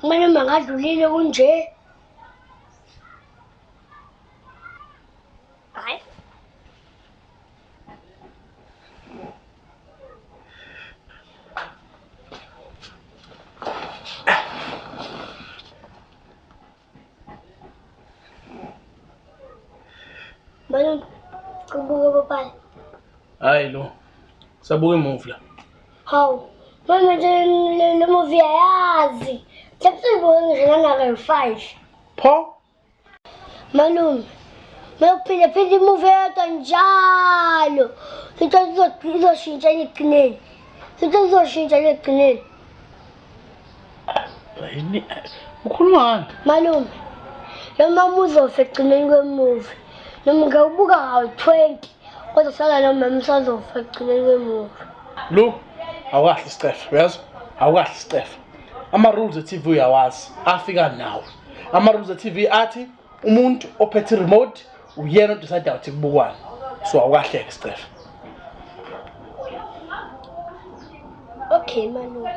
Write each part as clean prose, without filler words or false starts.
Kumele mangadlulile kunje. Hayi. Malume, kubuka popeye. Hayi lo. Sabuka imovie la. Hawu, mama nje le movie ayazi. Mhlawumbe ngisho nangaka-5. Pho? Malume, mawuphinde phinde imovie eyodwa njalo. Into izoshintsha ekugcineni. Into izoshintsha ekugcineni. Yini? Ukhuluma ngani? Malume, lo mama uzofa ekugcineni kwemuvi. Noma ngawubuka kawu-20 kodwa sala lo mama usazofa ekugcineni kwemuvi. Lo awukahle isicefe, uyazi? Awukahle isicefe. Ama-rules e-TV uyawazi, afika nawe. Ama-rules e-TV athi umuntu ophethe i-remote uyena odecide ukuthi kubukwane. So awukahleke isicefe. Okay, malume.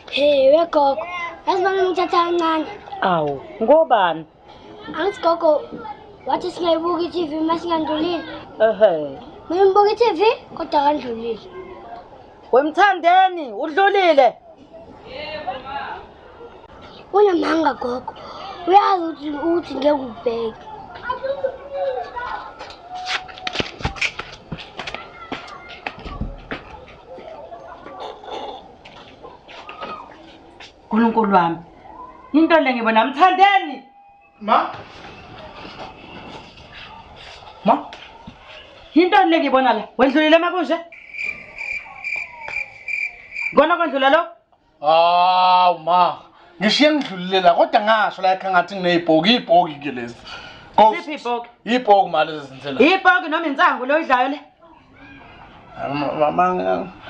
Hey, wegogo. Yazi malume ngithatha kancane. Awu, ngobani? Angithi gogo wathi singayibuka i-TV uma singandlulile. Ehhe. Mina ngibuka i-TV kodwa kandlulile. Wemthandeni, udlulile. Unamanga gogo. Uyazi ukuthi ngeke ubheke. Nkulunkulu wami. Into le ngibona Mthandeni. Ma? Ma? Into le ngibona la. Wendlulile makunje? Kona kwendlula lo? Hawu ma. Ngishiye ngidlulile la kodwa ngasho la ekhaya ngathi ngineyibhoki, ibhoki ke lezi. Siphi ibhoki? Ibhoki ma lezi zindlela. Ibhoki noma insangu lo idlayo le? Mama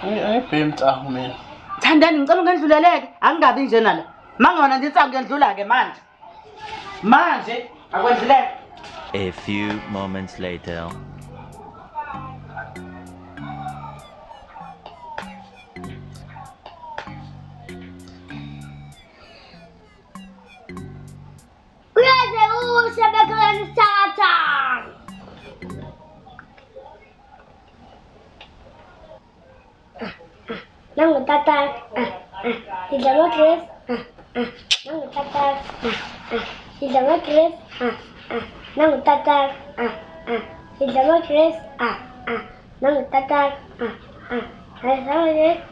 ngibhemi insangu mina. Thandani ngicela ungendluleleke, angingabi nje nala. Mangona nje insangu ngiyendlula ke manje. Manje akwendluleke. A few moments later. Uyaze ushe bekhala isithakathaka. Nangu tata, idla ama-grapes. Nangu tata, idla ama-grapes. Nangu tata, idla ama-grapes. Nangu tata, idla ama-grapes.